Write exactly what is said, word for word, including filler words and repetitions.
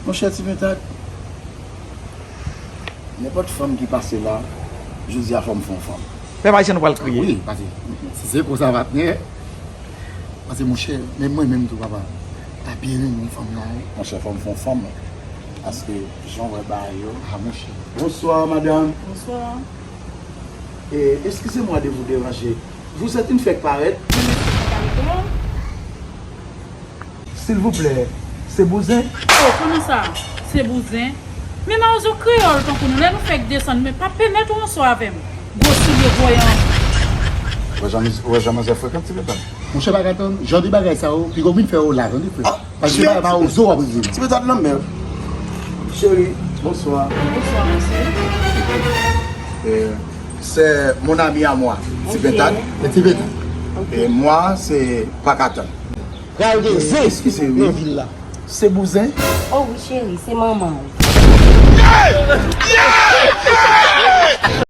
Monchè Ti Pentad, nenpòt fanm ki pase la, jodi a fò m fè yon fanm. Pèp Ayisyen, nou pral kriye. Wi, pase, si se konsa, patnè, pase, monchè, menm mwen menm tou, papa, ta byen renmen yon fanm la, wi. Monchè, fò m fè yon fanm, paske jan w wè bagay yo, a, monchè. Bonswa, madanm. Bonswa. Eh, excusez-moi de vous déranger. Vous êtes une fake parette. Silvouplè, se bouzen? Oh, kòman sa? Se bouzen? Men mawozo kreyòl tankou nou, lè nou fèk desann, men pa pèmèt ou ansò avè m. Gwo soulye voyan. Ou wè jan, ou wè jan manzè frekan, Ti Pentad? Monchè, pa ka tann, jan de bagay sa yo, piga w vin fè yo la, tande, frè. Paske se bagay mawozo w ap rive. Ti Pentad nan men. Cheri, bonswa. Bonswa, mesye. Eh, c'est mon ami à moi, Ti Pentad. Se Ti Pentad. Et moi, c'est Pakatan. Pral gen zen nan vil la. Se bouzen? Oh wi, cheri, se manman w.